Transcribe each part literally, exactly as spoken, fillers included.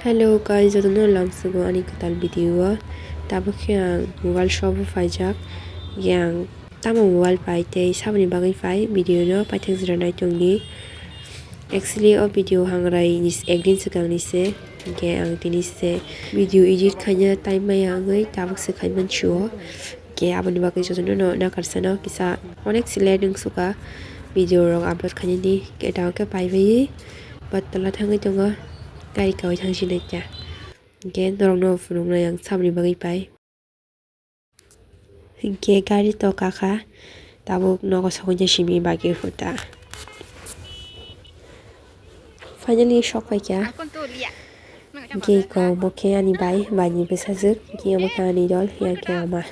Hello guys, jotono lamsogo ani kwtal video o. Tabuk khe ang mobile shop o phaijak. Yang tamo mobile pai tei saboni bagwi pai video no paithak jora naitongdi. Actually o video hangrai ni s-, ekdin swkangni se. Hinkhe ang tini se video edit khaina time maya wngwi tabuk se khaiman sio. Hinkhe aboni bagwi jotono no nakarsa no kisa onek se late wng suka video rok upload khainani. Hinkhe tabuk khe paibai. Bat tola thangwi tongo, gari kawi thangsinai kha. Hinkhe norokno phunuknai ang saboni bagwi pai. Hinkhe gari to kakha, tabuk nogo sokoi simi bagwi huta. Finally sok paikha. Hinkhe iko omo khe ani bai, baini bwsajwk, hinkhe omo khe ani dol, yang khe ama.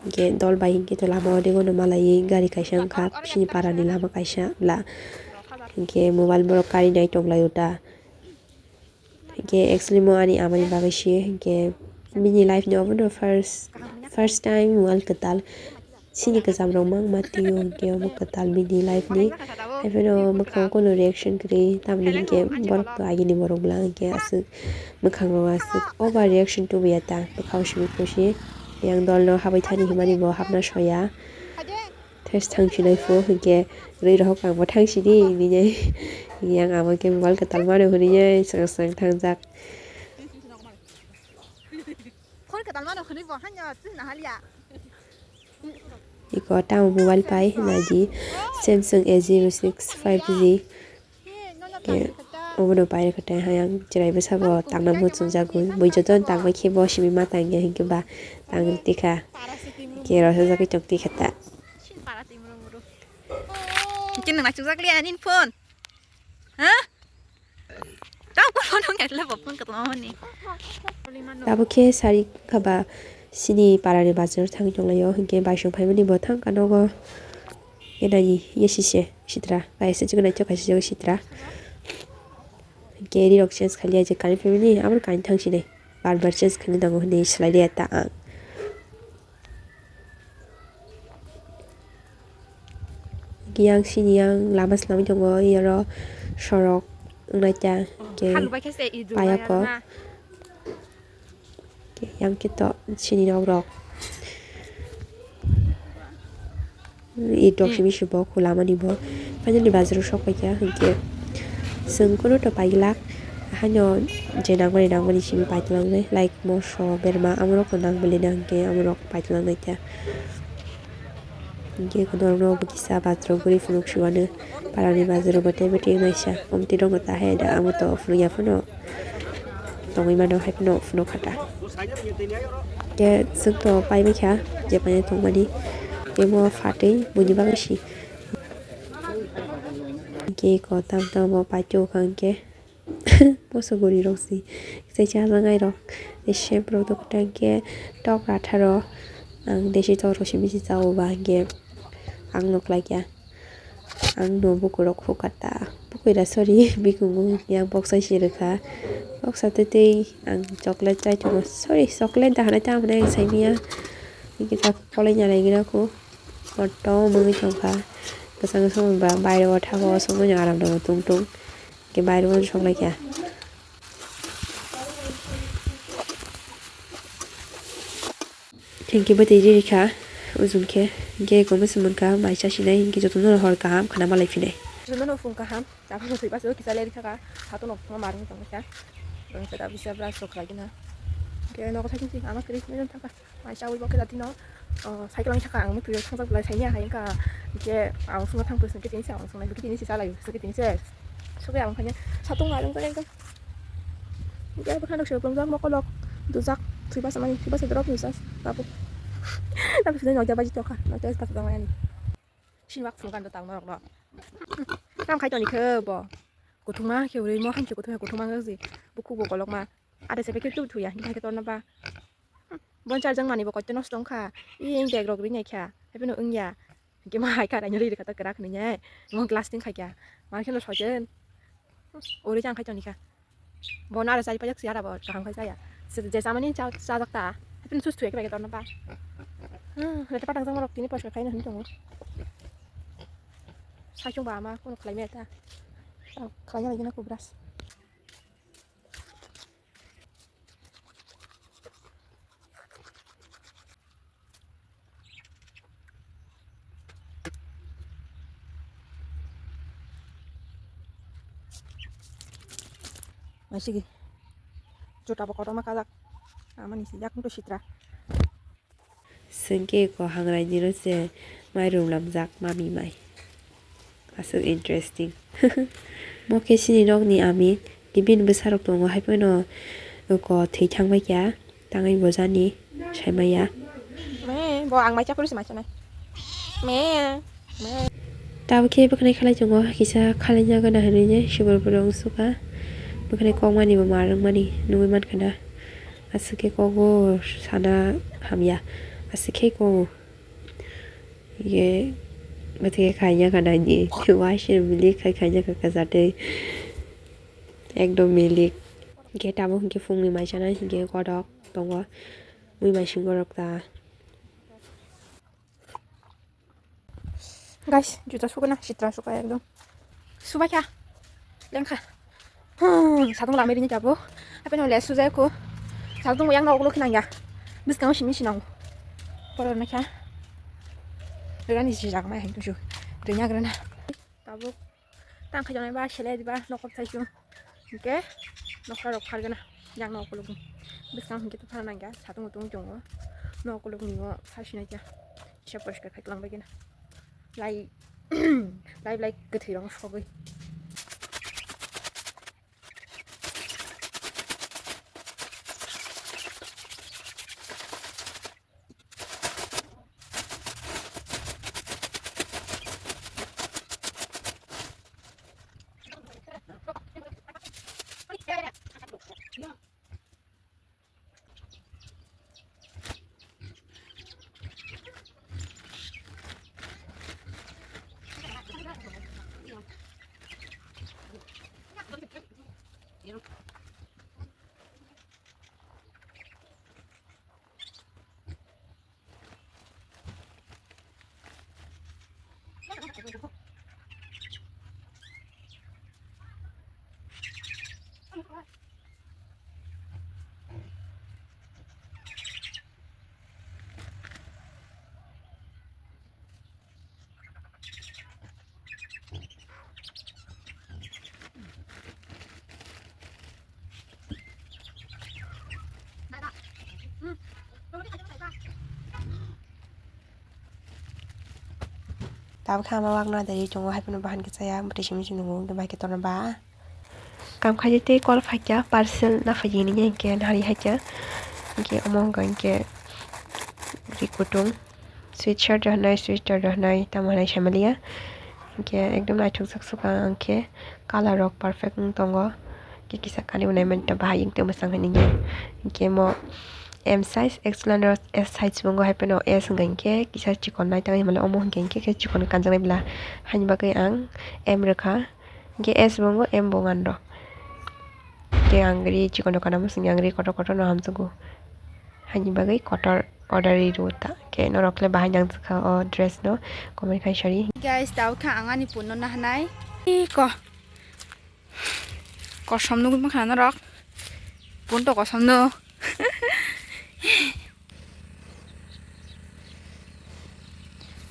Hinkhe dol bai hinkhe to lama o dego no malaiwi gari kaisa wngkha, sini parani lama kaisa bla. Hinkhe mobile borok kari nai tonglai uta. Hinkhe actually mo ani amani bagwi se, hinkhe bini life ni obono first, first time wal kwtal. Sini kwcham rok mang ma twi o, hinkhe omo kwtal bini life ni. Haiphano mwkhang kono reaction kwrwi, tamni hinkhe borok to agini borok bwla hinkhe aswk mwkhang rok aswk over reaction tubuya ta, bwkha o simi khusi. Yang dol no habwi thani himani bo hapna soya. Thes thang sinai pho hinkhe rwi rohok ang bo thang sidi hinwi nai. Yang amo khe mobile kwtal mano hinwi nai swkang swkang thangjak. Phone kwtal mano hinwi bo hanya twi na haliya. Iko tamo mobile pai naidi Samsung A zero six five G. Ke obono pai rwkha tei hayang chwrai bwsabo tangna muchungjagwi. Bui jotono tangbai khe bo simi ma tangya hinkhe ba tang tikha. Ke rosajagwi tong tikha ta. Kini nang chukjak liya nini phone. Ha? Tang phone nang ngai le bo phone ka tong ni. Abo khe sari kha ba sini parani bazar thang tonglaio hinkhe baisong phaimani bo thang ka nogo. Enani yesi se sitra kaisa chikon naithok kaisa chikon sitra. Hinkhe rirok change khailiya je kani phaimani abo kani thang sinai bar bar change khaina nango hinwi swlai liya ta ang. Yang sini yang lama swlamwi tongo, iyaro sorok wngnai ta, hinkhe payako. Yang khe to sini nok rok. I dok simi si bo khula mani bo. Finally bazar o sok paikha hinkhe chwng kunu to pailak. Haino je nangmani nangmani simi paitwlangnai like moso berma amorok to nang bwlwi na hinkhe amorok paitwlangnai kha. Hinkhe norokno obo kisa bazar o guri phunuk si uanw. Parani bazar o bo tei bwtwi wngnai sa. Omtwi rokno ta hai da amo to phunukya phano. Tongwi mano hai phano phunuk kha ta. Khe chwng to paibai kha je paina tongmani. Tei bo phatwi buini bagwi si. Hinkhe iko tam tam bo paitwi wngkha hinkhe. Moso guri rok si. Sai chajaknai rok. Tei shampoo rok to kwtal khe tok ratharo. Ang desi tok rok simi si chao ba hinkhe ang nuk lai kha. Ang no bukurok hukar ta. Bukui da sorry, bikungo yang boksa si rwkha. Boksa tei tei ang chocolate chai tongo. Sorry, chocolate da hwnwi tamo hwnwi ang sai manya. Hwnkhe ta kolai nalai gina kho. Motom wngwi tongkha. Kwchang song ba bairo o thago songwi aram rw tung tung. Hwnkhe bairo uansuk lai kha. Hinkhe bwtwi riri kha, ujung khe, hinkhe eko mwswk mankha, mai chasinai, hinkhe jotono hor kaham khna malai phinai. Jotono phung kaham, tabuk thwi paso kisa leri kha, satung no phungo marwng tong kha, tong khe tabuk kisa brush rok khlai gina. Hinkhe nogo thang khe ama kwrwi hinwi thang kha, mai chawi bo khe dati no, cycle wng thang kha, ang mui thwi thang jak belai sai ya hai wngkha, hinkhe ang phungo thang phuru se hinkhe tini se ang phungo hinkhe tini se cha lai o, hinkhe tini se sogwi ang phai satung marwng jak ekdom. Hinkhe bwkha nok se phungjak mokolok dujak thwibasamani thwibasa drop hinsa tabuk tabuk sini noida baji tokha noida baji tokha ani. Sinwak phunukha do tang norok no. Tam khai toni khe bo kuthuma khe uri mo hamkhe kuthuma kuthuma wngkha si bukhuk bo kolokma. Ada sepe khe tub thuya hinkhe torna ba. Bon charjang mani bo koito nosto wngkha. I bag rok rinai kha. Hapheno wngya. Hinkhe ma hai kha raino riri kha ta kwrak hinwi. Mo glass tin khai kha. Ma kheno soichen. Uri chang khai toni kha. Bono aro chai pajak si ara bo kaham khai chaya. Se je chamani cha chajak ta. Hapheno sus thuya khe bai khe torna ba. Hmm, rete patang jang rok tini porsai khai na hinwi tongo. Sai chwng ba ama kono khlai maya ta. Khlai ya lagi na kubras. Masigi. Juta bo kotorma kajak. Amani si yak to sitra. Sengke ko hangrai ni ro se mai rum lamjak mami mai. Aswk interesting. Mo khe chini nokni ami tibini bwsarok tongo, hai phano ko thwi thangbai kha, tangwi bo jani saimaya. Me, bo ang mai chapuru se mai chanai. Me, me. Tabuk khe bwkhwnai khalai tongo, kisa khalai nagana hinwi je subur bwrwi wng sukha. Bwkhwnai kokmani bo mar wngmani nugwi mankha na. Aswk khe kogo sana hamya. Aswk khe kogo. Ye, bwtwi khaina kana ni. Waisir milik khai khaina kaka jatwi. Ekdom milik. Hinkhe tabuk hinkhe phungni mai chanai hinkhe godok tongo. Mui mai sing gorok ta. Guys, juta sukuna, sitra suka ekdom. Subaikha. Lengkha. Hmm, sadung lamai rini jabo. Ape no le sujai ko. Sadung yang na oglo khinang ya. Bwskango simi sinang. Poro na kha. Rani si jak mai hin tuju. Renya grana. Tabuk. Tang khajanai ba sele di ba nokop thai su. Hinkhe nokha rok phargana. Yang na oglo. Bwskang hinkhe to phar nang ya. Sadung tung tongo. No oglo ni mo phar sinai ya. Kisa poriskar khai lang bai gana. Lai. Lai lai kwthwi rong sogwi. Tabuk khe ama wak na dai tongo, hai phano bahan khe chaya, mwtai simi se nungo, hwnkhe bai khe torna ba. Kam khaidi tei call phaikha, parcel na phaidi hinwi hinkhe nari haikha. Hinkhe omo wngkha hinkhe ri kutung, sweatshirt rok hinwi, sweater rok hinwi tamo hinwi saimaliya. Hinkhe ekdom naithokjak sukha ang khe, colour rok perfect wng tongo. Hinkhe kisa kanwi bo naimanwi ta bahai wng tong mwchang hinwi. Hinkhe mo M size, X lano S size bo wngkha, hai phano S wngkha hinkhe kisa chikon nai tangwi hinmale omo hinkhe hinkhe khe chikon kanjaknai bwla. Haini bagwi ang M rwkha. Hinkhe S bo wngo, M bo wngan rw. Tei ang ri chikon rw kanamo simi ang ri kotor kotor no hamjago. Haini bagwi kotor order ri rw ta. Khe norok le bahai nangjakha o dress no, comment khai sari. Guys, tabuk khe ang ani phone no nahanai. Iko. Kosom nugwi mankha norok. Phone to kosom no.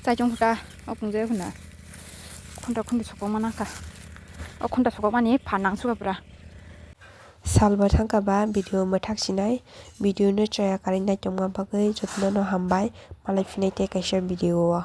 Chaichung khuta, o phungjaya khuna. Khunta khunti sokokma nangkha. O khunta sokokmani phan nang suga pura. Salbo thangkha ba video mwthak sinai. Video no chaya karwi naitokma bagwi jotono no hambai. Malai phinai tei kaisa video o.